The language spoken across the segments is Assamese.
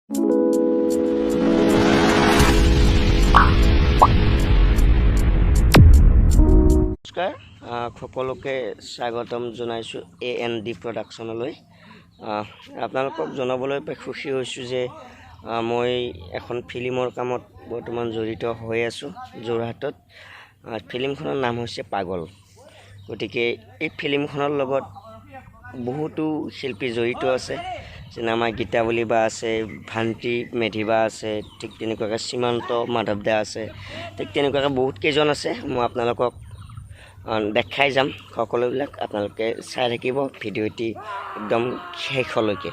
নমস্কাৰ, সকলোকে স্বাগতম জনাইছোঁ এ এন ডি প্ৰডাকশ্যনলৈ। আপোনালোকক জনাবলৈ পাই সুখী হৈছোঁ যে মই এখন ফিল্মৰ কামত বৰ্তমান জড়িত হৈ আছোঁ যোৰহাটত। ফিল্মখনৰ নাম হৈছে পাগল। গতিকে এই ফিল্মখনৰ লগত বহুতো শিল্পী জড়িত আছে, যেনে আমাৰ গীতাৱলী বা আছে, ভান্তি মেধিবা আছে, ঠিক তেনেকুৱাকৈ সীমান্ত মাধৱ দা আছে, ঠিক তেনেকুৱাকৈ বহুত কেইজন আছে। মই আপোনালোকক দেখাই যাম সকলোবিলাক, আপোনালোকে চাই থাকিব ভিডিঅ'টি একদম শেষলৈকে।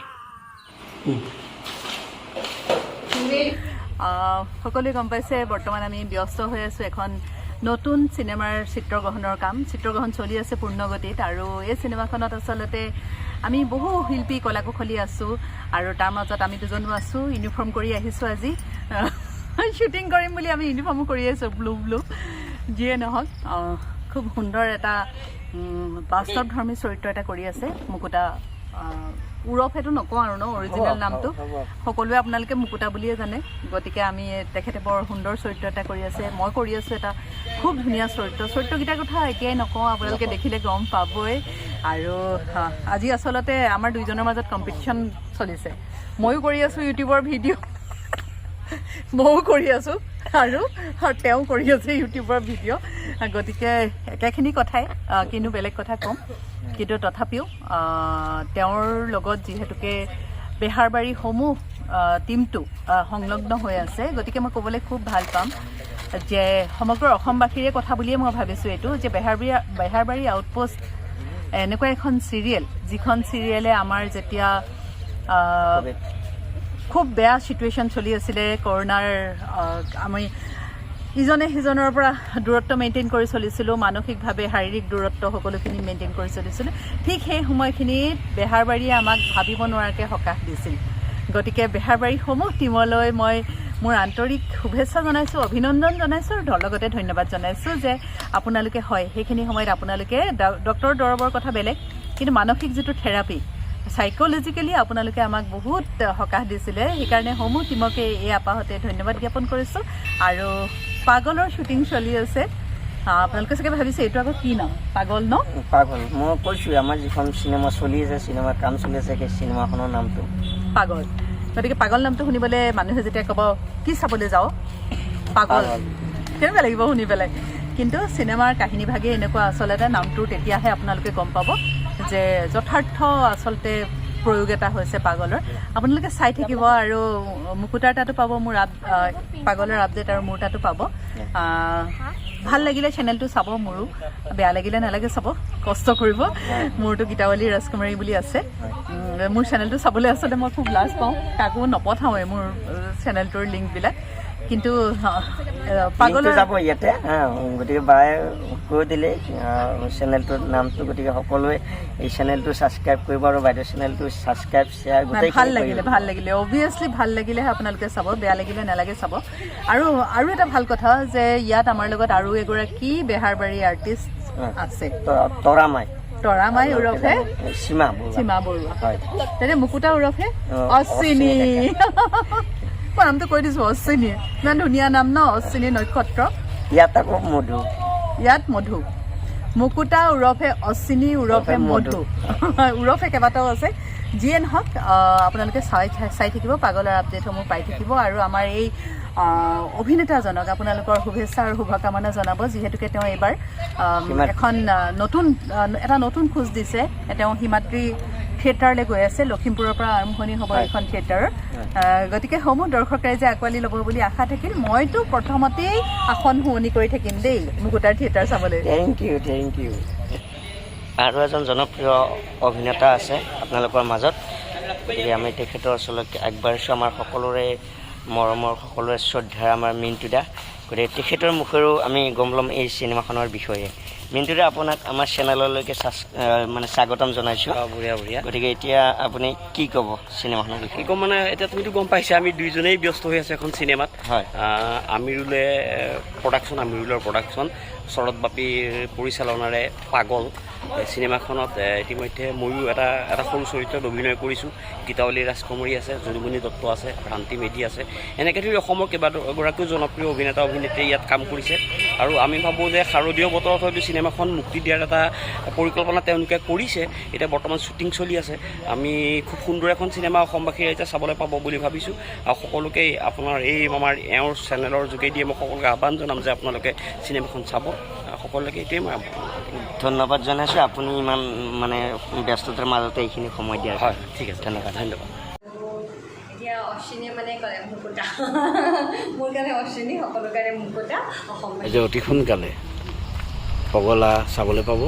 সকলোৱে গম পাইছে, বৰ্তমান আমি ব্যস্ত হৈ আছোঁ এখন নতুন চিনেমাৰ চিত্ৰগ্ৰহণৰ কাম। চিত্ৰগ্ৰহণ চলি আছে পূৰ্ণগতিত আৰু এই চিনেমাখনত আচলতে আমি বহু শিল্পী, কলা কুশলী আছোঁ আৰু তাৰ মাজত আমি দুজনো আছোঁ। ইউনিফৰ্ম কৰি আহিছোঁ, আজি শ্বুটিং কৰিম বুলি আমি ইউনিফৰ্মো কৰি আছোঁ, ব্লু ব্লু। যিয়ে নহওক, খুব সুন্দৰ এটা বাস্তৱধৰ্মী চৰিত্ৰ এটা কৰি আছে মুকুতা। ওৰফেটো নকওঁ আৰু ন, অৰিজিনেল নামটো সকলোৱে আপোনালোকে মুকুতা বুলিয়ে জানে। গতিকে আমি তেখেতে বৰ সুন্দৰ চৰিত্ৰ এটা কৰি আছে, মই কৰি আছোঁ এটা খুব ধুনীয়া চৰিত্ৰ। চৰিত্ৰকেইটাৰ কথা এতিয়াই নকওঁ, আপোনালোকে দেখিলে গম পাবই। আৰু আজি আচলতে আমাৰ দুইজনৰ মাজত কম্পিটিশ্যন চলিছে। ময়ো কৰি আছোঁ ইউটিউবৰ ভিডিঅ', ময়ো কৰি আছোঁ আৰু তেওঁ কৰি আছে ইউটিউবৰ ভিডিঅ'। গতিকে একেখিনি কথাই, কিনো বেলেগ কথা ক'ম? কিন্তু তথাপিও তেওঁৰ লগত যিহেতুকে বেহাৰবাৰীসমূহ টীমটো সংলগ্ন হৈ আছে, গতিকে মই ক'বলৈ খুব ভাল পাম যে সমগ্ৰ অসমবাসীৰে কথা বুলিয়ে মই ভাবিছোঁ এইটো যে বেহাৰবাৰী আউটপোষ্ট এনেকুৱা এখন চিৰিয়েল, যিখন চিৰিয়েলে আমাৰ যেতিয়া খুব বেয়া চিটুৱেশ্যন চলি আছিলে কৰোণাৰ, আমি ইজনে সিজনৰ পৰা দূৰত্ব মেইনটেইন কৰি চলিছিলোঁ, মানসিকভাৱে, শাৰীৰিক দূৰত্ব সকলোখিনি মেইনটেইন কৰি চলিছিলোঁ, ঠিক সেই সময়খিনিত বেহাৰবাৰীয়ে আমাক ভাবিব নোৱাৰাকৈ সকাহ দিছিল। গতিকে বেহাৰবাৰীসমূহ টীমলৈ মই মোৰ আন্তৰিক শুভেচ্ছা জনাইছোঁ, অভিনন্দন জনাইছোঁ আৰু লগতে ধন্যবাদ জনাইছোঁ যে আপোনালোকে, হয়, সেইখিনি সময়ত আপোনালোকে ডক্টৰৰ দৰৱৰ কথা বেলেগ, কিন্তু মানসিক যিটো থেৰাপি, চাইক'লজিকেলি আপোনালোকে আমাক বহুত সকাহ দিছিলে। সেইকাৰণে সমূহ টীমকে এই আপাহতে ধন্যবাদ জ্ঞাপন কৰিছোঁ। আৰু পাগলৰ শ্বুটিং চলি আছে। আপোনালোকে চাগে ভাবিছে এইটো আকৌ কি নাম, পাগল ন? পাগল। মই কৈছোঁ, আমাৰ যিখন চিনেমা চলি আছে, চিনেমাৰ কাম চলি আছে, সেই চিনেমাখনৰ নামটো পাগল। গতিকে পাগল নামটো শুনিবলৈ মানুহে যেতিয়া ক'ব, কি চাবলৈ যাওঁ? পাগল। পাগল। কেনেকুৱা লাগিব শুনি পেলাই? কিন্তু চিনেমাৰ কাহিনীভাগেই এনেকুৱা আচলতে, নামটোৰ তেতিয়াহে আপোনালোকে গম পাব যে যথাৰ্থ আচলতে প্ৰয়োগ এটা হৈছে পাগলৰ। আপোনালোকে চাই থাকিব আৰু মুকুতাৰ তাতো পাব মোৰ পাগলৰ আপডেট আৰু মোৰ তাতো পাব। ভাল লাগিলে চেনেলটো চাব মোৰো, বেয়া লাগিলে নালাগে চাব, কষ্ট কৰিব। মোৰতো গীতাৱলী ৰাজকুমাৰী বুলি আছে। মোৰ চেনেলটো চাবলৈ আচলতে মই খুব লাজ পাওঁ, কাকো নপঠাওঁৱে মোৰ চেনেলটোৰ লিংকবিলাক। কিন্তু লিংকটো পাগলৰ যাব ইয়াতে। হা, গতিকে বায়ে কৈ দিলে চেনেলটোৰ নামটো। গতিকে সকলোৱে এই চেনেলটো ছাবস্ক্ৰাইব কৰিব আৰু বাইদেউ চেনেলটো ছাবস্ক্ৰাইব, শ্বেয়াৰ নাই, গোটেইখিনি ভাল লাগিলে কৰিব। ভাল লাগিলে, অভিয়াছলি ভাল লাগিলেহে আপোনালোকে চাব, বেয়া লাগিলে নালাগে চাব। আৰু আৰু এটা ভাল কথা যে ইয়াত আমাৰ লগত আৰু এগৰাকী বেহাৰবাৰী আৰ্টিষ্ট আছে। তৰামাই। তৰামাই ওৰফে সীমা বৰুৱা। সীমা বৰুৱা। হয়। তেনে মুকুতা ওৰফে অশ্বিনী। অশ্বিনী। মই নামটো কৈ দিছো, অশ্বিনী। ইমান ধুনীয়া নাম ন, অশ্বিনী নক্ষত্ৰ। ইয়াত আকৌ মধু। ইয়াত মধু। মুকুতা ওৰফে অশ্বিনী ওৰফে ওৰফে মধু, ওৰফে কেইবাটাও আছে। যিয়ে নহওক, আপোনালোকে চাই চাই থাকিব, পাগলৰ আপডেটসমূহ পাই থাকিব আৰু আমাৰ এই অভিনেতাজনক আপোনালোকৰ শুভেচ্ছা আৰু শুভকামনা জনাব, যিহেতুকে তেওঁ এইবাৰ এখন নতুন এটা নতুন খোজ দিছে। তেওঁ হিমাদ্ৰী থিয়েটাৰলৈ গৈ আছে। লখিমপুৰৰ পৰা আৰম্ভণি হ'ব এইখন থিয়েটাৰৰ। গতিকে সমূহ দৰ্শক ৰাইজে আঁকোৱালি ল'ব বুলি আশা থাকিল। মইতো প্ৰথমতেই আসন শুৱনি কৰি থাকিম দেই মুকুতাৰ থিয়েটাৰ চাবলৈ। Thank U, thank U. আৰু এজন জনপ্ৰিয় অভিনেতা আছে আপোনালোকৰ মাজত। গতিকে আমি তেখেতৰ ওচৰলৈকে আগবাঢ়িছোঁ। আমাৰ সকলোৰে মৰমৰ, সকলোৰে শ্ৰদ্ধাৰ আমাৰ মিণ্টু দা। গতিকে তেখেতৰ মুখেৰেও আমি গম ল'ম এই চিনেমাখনৰ বিষয়ে। মিণ্টু দা, আপোনাক আমাৰ চেনেললৈকে মানে স্বাগতম জনাইছোঁ। বঢ়িয়া বঢ়িয়া। গতিকে এতিয়া আপুনি কি ক'ব চিনেমাখনৰ কি বিষয়ে? ক'ম মানে, এতিয়া তুমিতো গম পাইছা, আমি দুইজনেই ব্যস্ত হৈ আছোঁ এখন চিনেমাত। আমিৰুলে প্ৰডাকশ্যন, আমিৰুলৰ প্ৰডাকশ্যন। শৰৎ বাপীৰ পৰিচালনাৰে পাগল এই চিনেমাখনত ইতিমধ্যে ময়ো এটা এটা সৰু চৰিত্ৰত অভিনয় কৰিছোঁ। গীতাৱলী ৰাজকুমাৰী আছে, যদুমণি দত্ত আছে, ভ্ৰান্তি মেধি আছে, এনেকৈ ধৰি অসমৰ কেইবাগৰাকীও জনপ্ৰিয় অভিনেতা অভিনেত্ৰীয়ে ইয়াত কাম কৰিছে। আৰু আমি ভাবোঁ যে শাৰদীয় বতৰত হয়তো চিনেমাখন মুক্তি দিয়াৰ এটা পৰিকল্পনা তেওঁলোকে কৰিছে। এতিয়া বৰ্তমান শ্বুটিং চলি আছে। আমি খুব সুন্দৰ এখন চিনেমা অসমবাসী ৰাইজে চাবলৈ পাব বুলি ভাবিছোঁ। আৰু সকলোকে আপোনাৰ এই আমাৰ এওঁৰ চেনেলৰ যোগেদিয়ে মই সকলোকে আহ্বান জনাম যে আপোনালোকে চিনেমাখন চাব। আৰু সকলোকে এইটোৱে মই আহ্বান জনাম। ধন্যবাদ জনাইছোঁ, আপুনি ইমান মানে ব্যস্ততাৰ মাজতে এইখিনি সময় দিয়াৰ হয়, ঠিক আছে। ধন্যবাদ। ধন্যবাদ। এতিয়া অশ্বিনীয়ে মানে ক'লে মুকুতা, মোৰ কাৰণে অশ্বিনী, সকলো কাৰণে মুকুতা, অসম যে অতি সোনকালে পগলা চাবলৈ পাব।